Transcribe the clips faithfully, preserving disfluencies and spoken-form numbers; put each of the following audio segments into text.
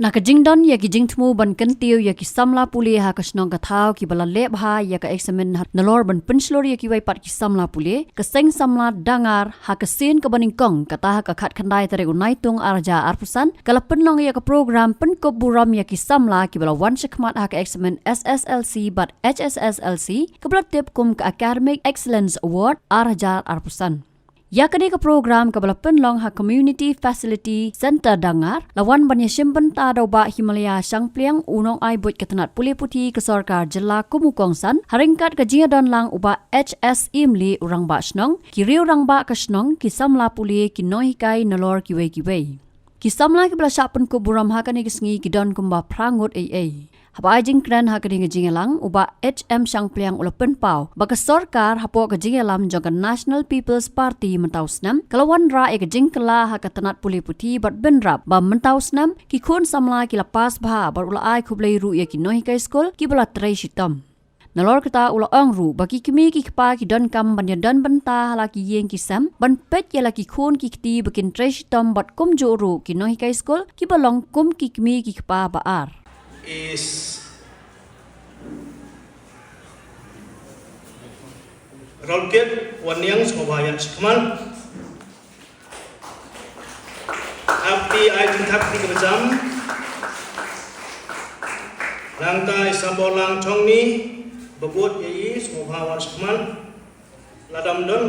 Na ka jingdon ïa ki jingthmu ban kyntiew ïa ki samla pule ha ka shnong ka thaw kiba la leh bha ïa ka eksamin, nalor ban pynshlur ïa kiwei pat ki samla pule, ka seng samla Dangar ha ka sien kaba nyngkong, kata ha ka khatkhyndai tarik u Naitung arhajar arphew san, ka la pynlong ïa ka program pynkup burom ïa ki samla kiba la wan shakhmat ha ka eksamin S S L C bad H S S L C, kaba la tip kum ka Academic Excellence Award arhajar arphew san. Ïa kane ka program kaba la pynlong ha Community Facility Centre Dangar, la wan ban ïashim bynta da u Bah Himalaya Shangpliang, u nongai buit ka tnat pule puthi ka sorkar jylla kum u kongsan, ha ryngkat ka jingïadon lang u Bah H S Imli, u rangbah shnong, ki riew rangbah ka shnong, ki samla pule, ki nonghikai, nalor kiwei kiwei. Ki samla kiba la shah pynkup burom ha kane ka sngi ki don kumba phra ngut ei ei. Haba ai jingkren ha kane ka jingïalang, u Bah H M Shangpliang u la pynpaw ba ka sorkar hapoh ka jingïalam jong ka National People's Party mynta u snem, ka la wanrah ïa ka jingkylla ha ka tnat pule puthi bad bynrap ba mynta u snem, ki khun samla ki la pass bha, bad u la ai khublei ruh ïa ki nonghikai skul kiba la trei shitom. Nalor kata u la ong ruh ba ki kmie ki kpa ki donkam ban ïadon bynta ha la ki ïing ki sem ban peit ïa la ki khun ki kti ba kin trei shitom bad kumjuh ruh ki nonghikai skul kiba long kum ki kmie ki kpa ba ar. Is Rolkit Wanniang, sngewbha ïaid shakhmat. Thapti, ai jingthapti kaba jam. Nangta i Sambolang Chongni, ba bud ïa i, sngewbha wan shakhmat. Lada ym don.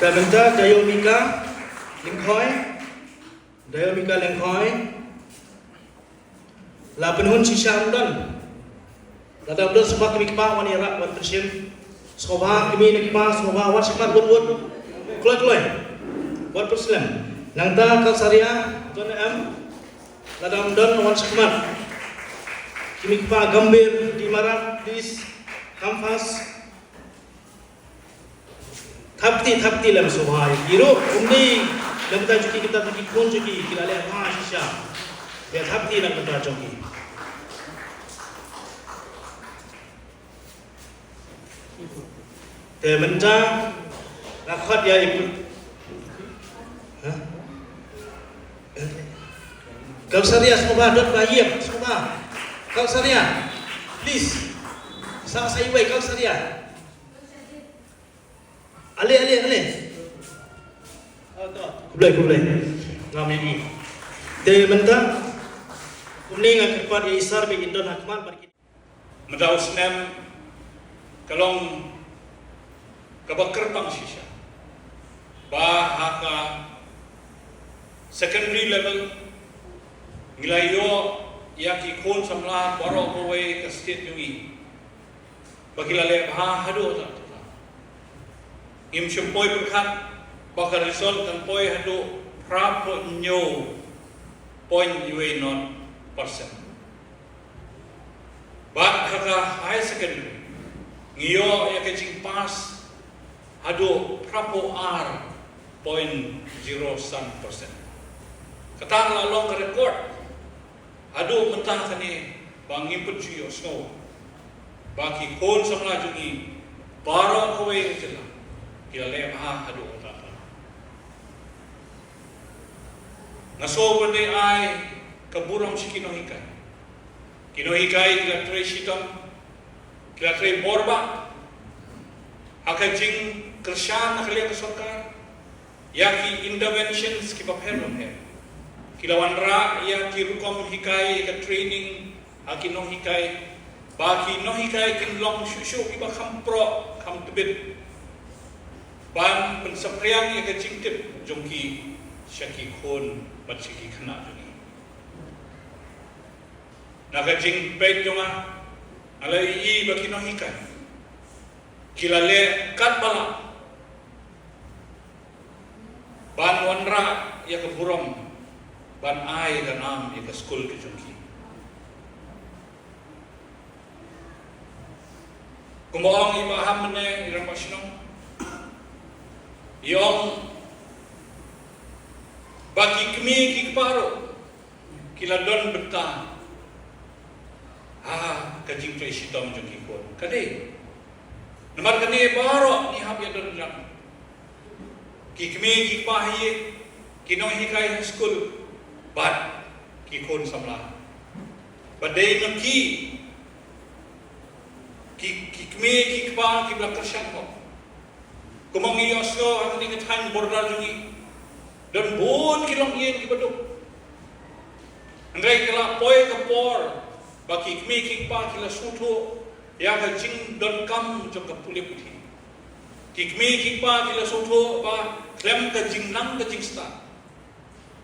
Te mynta Dayomika Lyngkhoi. Dayomika Lyngkhoi. La pynhun shisha ym don. Lada ym don sngewbha kmie kpa wan ïarap wan pynshim. Sngewbha kmie ne kpa sngewbha wan shakhmat wut wut. Kloi kloi. Wan pynslem. Nangta Kausaria, don em. Lada ym don wan shakhmat. Kmie kpa Gambhir, Dimarat, please come fast. Thapti, thapti lem sngewbha ïa ki ruh. Kumne, lem ta jong ki, kita ki khun jong ki, ki la leh bha shisha. Ïa thapti lem ta jong ki. Te mynta, nga khot ïa i. Ha? Kausaria sngewbha, dot ba ïa, sngewbha. Kausaria, please. Sa, sa iwei, Kausaria. Ale, ale, ale. Khublei, khublei. Ngam ïa i. Te mynta, kumne nga kyrpad ïa i sir ba in don ha khmat bad ki. Mynta u snem ka long kaba kyrpang shisha. Ba ha ka secondary level ngi la ïoh ïa ki khun samla baroh kawei ka state jong ngi. Ba ki la leh bha haduh katta katta. Ngim shym poi pyrkhat ba ka result kan poi haduh phra phew hynñiew point wei nought percent. Bad ha ka higher secondary ngi ïoh ïa ka jingpass haduh phra phew ar point zero san percent. Kata la long ka record. Haduh mynta kane ba ngim pat ju ïohsngew ba ki khun samla jong ngi baroh kawei ka jylla ki la leh bha haduh katta katta. Nga sngewbha ban ai ka burom sha ki nonghikai. Ki nonghikai ki la trei shitom, ki la trei bor bha ha ka jingkyrshan na ka liang ka sorkar. Ïa ki interventions kiba pher ba pher. Ki la wanrah ïa ki rukom hikai, ïa ka training ha ki nonghikai. Ba ki nonghikai kin long shuh shuh kiba kham proh, kham tbit. Ban pynsaphriang ïa ka jingtip jong ki sha ki khun bad sha ki khynnah jong ngi. Na ka jingpeit jong nga, nga la ïohi ba ki nonghikai ki la leh katba lah ban wanrah ïa ka burom ban ai ka nam ïa ka skul ka jong ki. Kumba ong i Bah Ham mynne, i rangbah shnong, i ong ba ki kmie ki kpa ruh ki la don bynta ha ka jingtrei shitom jong ki khun. Ka dei namar kane baroh ngi hap ïa don jam. Ki kmie ki kpa hi, ki nonghikai ha skul, bad ki khun samla. Bad dei na ki, ki, ki kmie ki kpa kiba la kyrshan ko. Kumba ngi ïohsngew ha kane ka thaiñ border jong ngi, don bun ki longïing kiba duk. Hynrei ka la poi ka por ba ki kmie ki kpa ki la sngewthuh ïa ka jingdonkam jong ka pule puthi. Ki kmie ki kpa ki la sngewthuh ba khlem ka jingnang ka jingstad,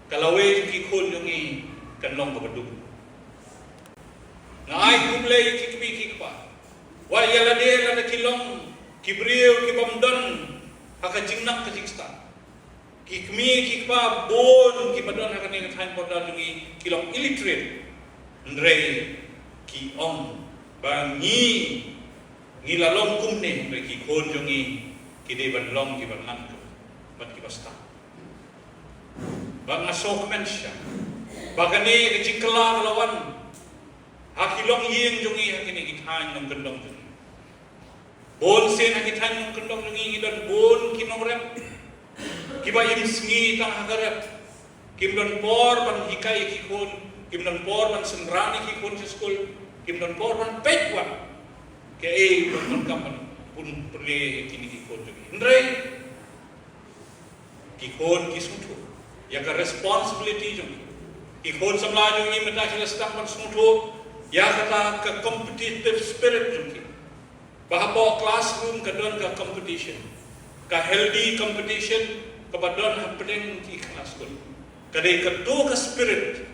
ka lawei jong ki khun jong ngi kan long kaba duk. Nga ai khublei ïa ki kmie ki kpa. Wat ïa lade lada ki long ki briew ki bym don ha ka jingnang ka jingstad. Ki kmie ki kpa bun kiba don ha kane ka thaiñ border jong ngi ki long illiterate. Hynrei ki ong ba ngi, ngi la long kumne, hynrei ki khun jong ngi ki dei ban long kiba nang, bad kiba stad. Ba nga sngewkmen shisha ba kane ka jingkylla ka la wan ha ki longïing jong ngi ha kine ki thaiñ nongkyndong jong ngi. Bun sien ha ki thaiñ nongkyndong jong ngi ngi don bun ki nongrep kiba im sngi tang ha ka rep. Kim don por ban hikai ïa ki khun, kim don por ban synran ïa ki khun sha skul, kim don por ban peit wat kaei ba donkam ban pun pule ïa kine ki khun jong ngi. Hynrei ki khun ki sngewthuh ïa ka responsibility jong ki. Ki khun samla jong ngi mynta ki la sdang ban sngewthuh ïa kata ka competitive spirit jong ki. Ba hapoh classroom ka don ka competition, ka healthy competition kaba don hapdeng ki khynnah skul. Ka dei kato ka spirit,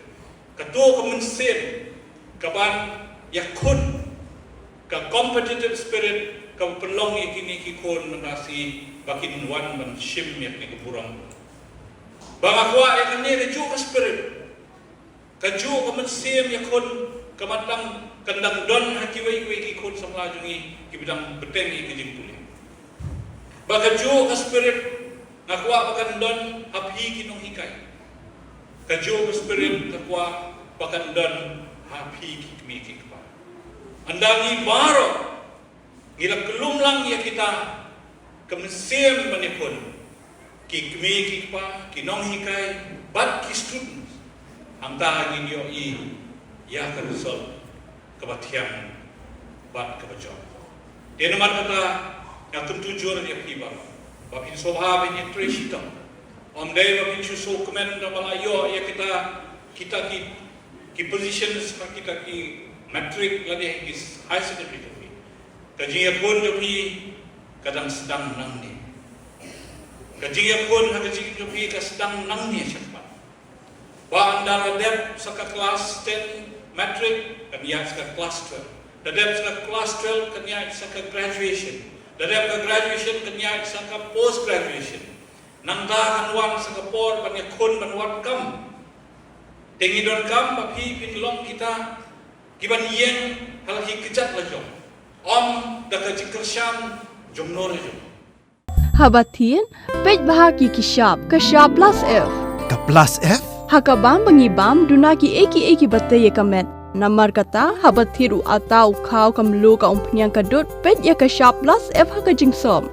kato ka mynsiem kaban ïakhun, ka competitive spirit kaba pynlong ïa kine ki khun mynta shi ba kin wan ban shim ïa kane ka burom. Ba nga kwah ïa kane kajuh ka spirit, kajuh ka mynsiem ïakhun kaba tang kan dang don ha kiwei kiwei ki khun samla jong ngi kiba dang bteng ïa ka jingpule. Ba kajuh ka spirit nga kwah ba kan don ha phi ki nonghikai. Kajuh ka spirit nga kwah ba kan don ha phi ki kmie ki kpa. Ynda ngi baroh ngi la kyllum lang ïa kita ka mynsiem ban ïakhun, ki kmie ki kpa, ki nonghikai bad ki students, hangta ngin ïohi ïa ka result kaba thiang bad kaba jop. Te namar kata nga kyntu jur ïa phi baroh ba phin sngewbha ban ïatrei shitom. Ym dei ba phin shu sngewkmen da ba la ïoh ïa kita, kita ki, ki positions ha kita ki matric lane ki high secondary jong phi. Ka jingïakhun jong phi ka dang sdang nangne. Ka jingïakhun ha ka jingim jong phi ka sdang nangne shakhmat. Ba ynda la dep sa ka class ten matric kan ïaid sa ka class twelve. La dep sa ka class twelve kan ïaid sa ka graduation. La dep ka graduation kan ïaid sa ka post graduation. Nangta kan wan sa ka por ban ïakhun ban wad kam. Te ngi donkam ba phi phin long kita kiban ïeng ha la ki kjat la jong, ym da ka jingkyrshan jong no re jong. Haba thied, peit bha ki ki shap, ka shap plus F. Ka plus F? Ha ka bam ba ngi bam, duna kiei kiei kiba tei ïa ka met. Namar kata, haba thied u atta, u khaw, ka mluh, ka umphniang, ka dud, peit ïa ka shap plus F ha ka jingsop.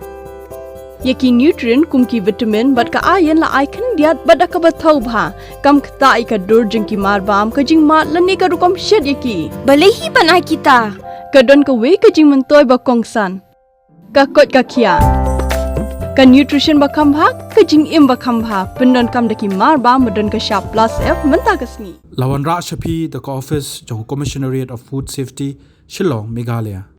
Ïa ki nutrient kum ki vitamin bad ka iron la ai khyndiat bad da kaba thaw bha. Kam ktah ïa ka dur jong ki marbam, ka jingmad lane ka rukom shet ïa ki. Balei hi ban ai kita? Ka don kawei ka jingmyntoi ba kongsan. Ka koit ka khiah. Ka nutrition ba kham bha, ka jingim ba kham bha, pyndonkam da ki marbam ba don ka shap plus F mynta ka sngi. La wanrah sha phi da ka office jong Commissionerate of Food Safety, Shillong, Meghalaya.